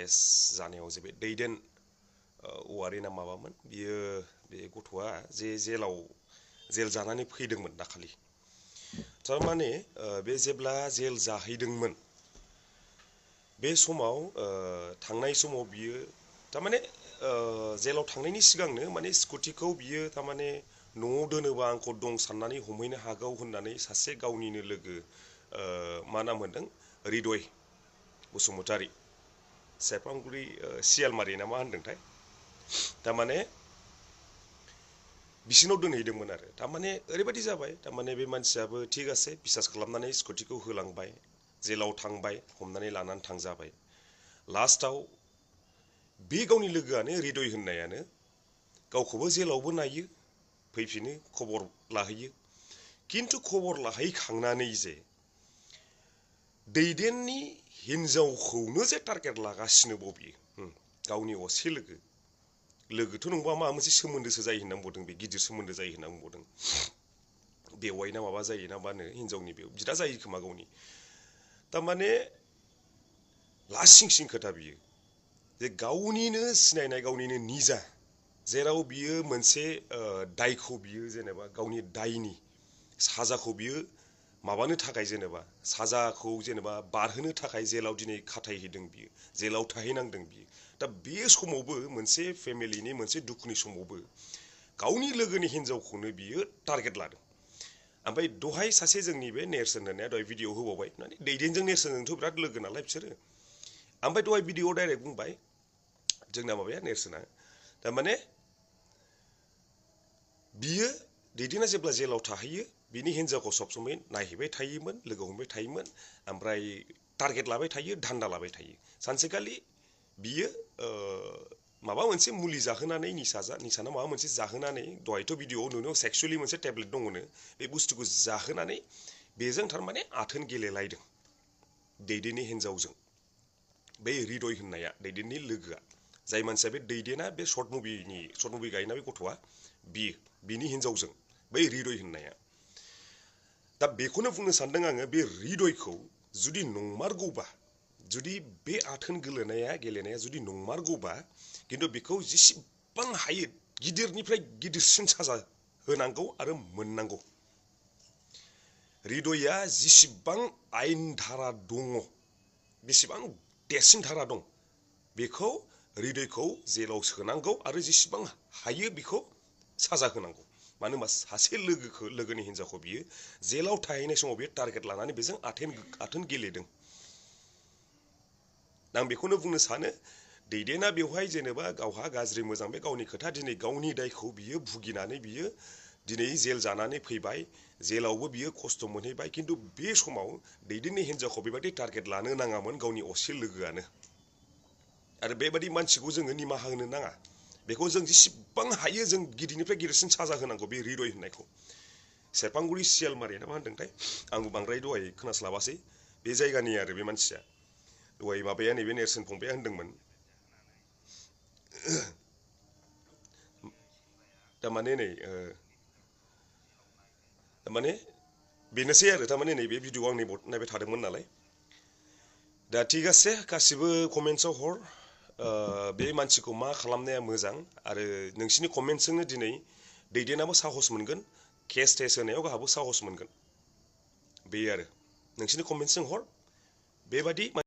case जानायाव जे बे दैदेन औवारि ना माबामोन बियो बे गथ'आ जे जेल जानानै फैदोंमोन दाखालि थारमाने बे जेब्ला जेल जाहैदोंमोन बे समाव थांनाय समाव बियो थारमाने जेलाव थांनायनि सिगांनो माने स्कुटिखौ बियो थारमाने न'आव दोनोबा आंखौ दं साननानै हमहैनो हागौ होननानै सासे गावनिनो लोगो मा नाम होनदों हृदय बसुमतारी सेरफांगुरि सियालमारि ना मा होनदोंथाय थारमाने बिसिनाव दोनहैदोंमोन आरो थारमाने ओरैबायदि जाबाय थारमाने बे मानसियाबो थिग आसे बिसास खालामनानै स्कुटिखौ होलांबाय जेलाव थांबाय हमनानै लानानै थांजाबाय लास्टाव बे गावनि लोगोआनो हृदय होननायानो गावखौबो जेलावबो नायो फैफिनो खबर लाहैयो किन्तु खबर लाहैखांनानै जे दैदेननि हिनजावखौनो जे टारगेट लागासिनो बियो गावनि असे लोगोथ' नंबा माबा मोनसे सोमोन्दोसो जायो होनना बुंदों बे गिदिर सोमोन्दो जायो होनना बुंदों बेवाइ ना माबा जायो ना मानो हिनजावनि बे बिदा जायो खोमा गावनि थारमाने लासिं खोथा बियो जे गावनिनो सिनायनाय गावनिनो निजा जेराव बियो मोनसे दायखौ बियो जेनेबा गावनि दायनि साजाखौ बियो माबानो थाखाय जेनेबा साजाखौ जेनेबा बारहोनो थाखाय जेलाव दिनै खाथायहैदों बियो जेलाव थाहैनांदों बियो दा बे समावबो मोनसे फेमिलिनि मोनसे दुखुनि समावबो गावनि लोगोनि हिनजावखौनो बियो टारगेट लादों ओमफ्राय दहाय सासे जोंनि बे नेरसोन होननाया दहाय भिडिअ होबावबाय माने दैदेनजों नेरसोनजोंथ' बिराद लोगो नालाय बिसोरो ओमफ्राय दहाय भिडिअ डाइरेक्ट बुंबाय जोंना माबाया नेरसोना थारमाने बियो दैदेना जेब्ला जेलाव थाहैयो बिनि हिनजावखौ सब समय नायहैबाय थायोमोन लोगो हमबाय थायोमोन ओमफ्राय टारगेट लाबाय थायो धान्दा लाबाय थायो सानसेखालि बियो माबा मोनसे मुलि जाहोनानै निसाना माबा मोनसे जाहोनानै दहायथ' भिडिअआव नुनो सेक्सुवेलि मोनसे टेब्लेट दङनो बे बुस्थुखौ जाहोनानै बेजों थारमाने आथोन गेलेलायदों दैदेननि हिनजावजों बे हृदय होननाया दैदेननि लोगोआ जाय मानसिया बे दैदेना बे सर्ट मुभि गायोना बे गथ'आ बिनि हिनजावजों बै हृदय होननाया दा बेखौनो बुंनो सानदों आङो बे हृदयखौ जुदि नंमारगौबा जुदि बे आथोन गेलेनाया जुदि नंमारगौबा किन्तु बेखौ जेसेबां हायो गिदिरनिफ्राय गिदिरसिन साजा होनांगौ आरो मोननांगौ हृदया जेसेबां आयेन धारा दङ बेसेबां देरसिन धारा दं बेखौ हृदयखौ जेलाव सोनांगौ आरो जेसेबां हायो बेखौ साजा होनांगौ मानो होनबा सासे लोगोनि हिनजावखौ बियो जेलाव थाहैनाय समाव बियो टारगेट लानानै बेजों आथोन गेलेदों आं बेखौनो बुंनो सानो दैदेना बेवहाय जेनेबा गावहा गाज्रि मोजां बे गावनि खोथा दिनै गावनि दायखौ बियो भुगिनानै बियो दिनै जेल जानानै फैबाय जेलावबो बियो खस्थ' मोनहैबाय किन्तु बे समाव दैदेननि हिनजावखौ बेबायदि टारगेट लानो नाङामोन गावनि असे लोगोआनो आरो बेबायदि मानसिखौ जोङो निमाहा होनो नाङा बेखौ जों जेसेबां हायो जों गिदिरनिफ्राय गिदिरसिन साजा होनांगौ बे हृदय होननायखौ सेरफांगुरि सियालमारि ना मा होनदोंथाय आंबो बांद्राय दहाय खोनास्लाबासै बे जायगानि आरो बे मानसिया दहाय माबाया नैबे नेरसोन फंबाया होनदोंमोन थारमाने नै थारमाने बेनोसै आरो थारमाने नैबे भिडिअ आं नायबाय थादोंमोन नालाय दा थिग आसे गासिबो कमेन्ट्सआव हर बे मानसिखौ मा खालामनाया मोजां आरो नोंसिनि कमेन्ट्सजोंनो दिनै दैदेनाबो साहस मोनगोन केस होनायाव गाहाबो साहस मोनगोन बे आरो नोंसिनि कमेन्ट्सजों हर बेबादि